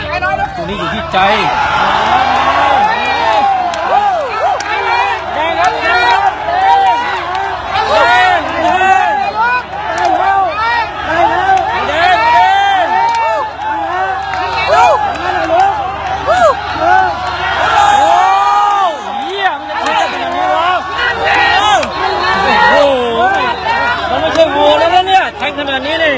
Tus li yus tsis cais. Ua, no tsis ua no ne, theej qhov no ne.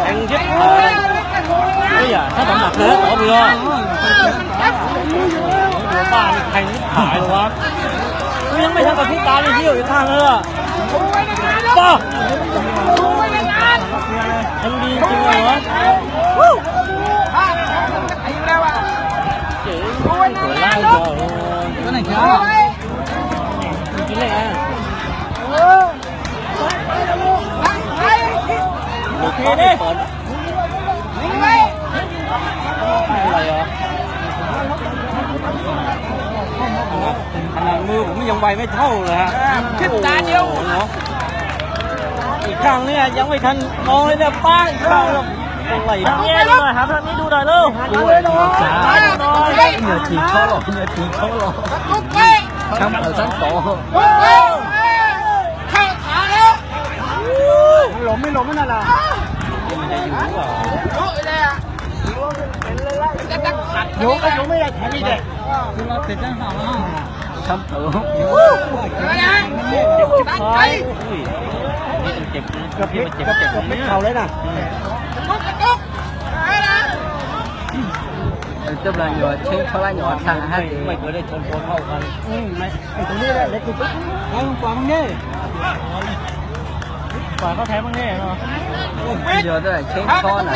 Theej thiab, ua yam sab tod mam plawg tod pes os. Ua paj theej ib thaiv los. Wb yeej meej tag koj tub tas li thiab yuav tag na. Paj, theej li tiag os. Khas nas mw kuv yeej vais meej thauj lawm hab. Ib khas ne yeej meej khas no li na pab ib khas. Hab nyiaj li no, hab nyiaj dub dawm lauj. Nyuag tis tshab los, nyuag tis tshab los. Sab tod, sab tod. Sab tod. Ua, ua peb khau li na. Tej plas nyuam tsheeb tshab lab nyuam tag hab. Yog tej tsheeb tshab na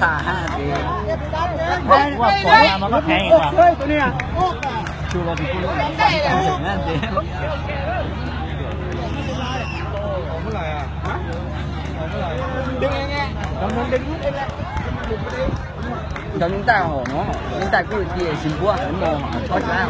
tag hab. Cov neeg ntaj hom no, neeg ntaj kuj tias tsis npuab hov mos txhob cab.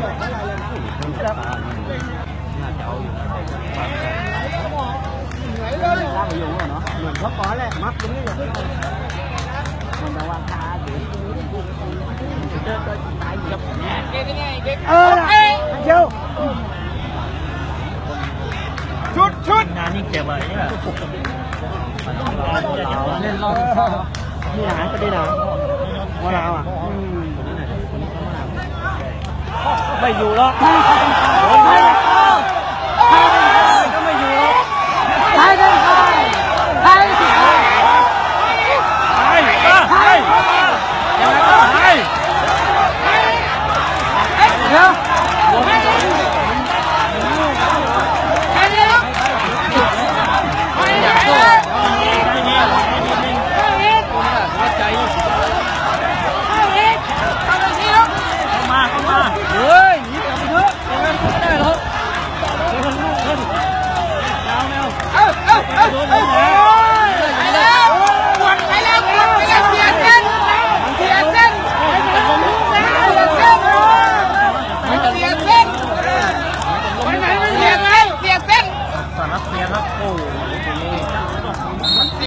Meej yus los. Meej yus los.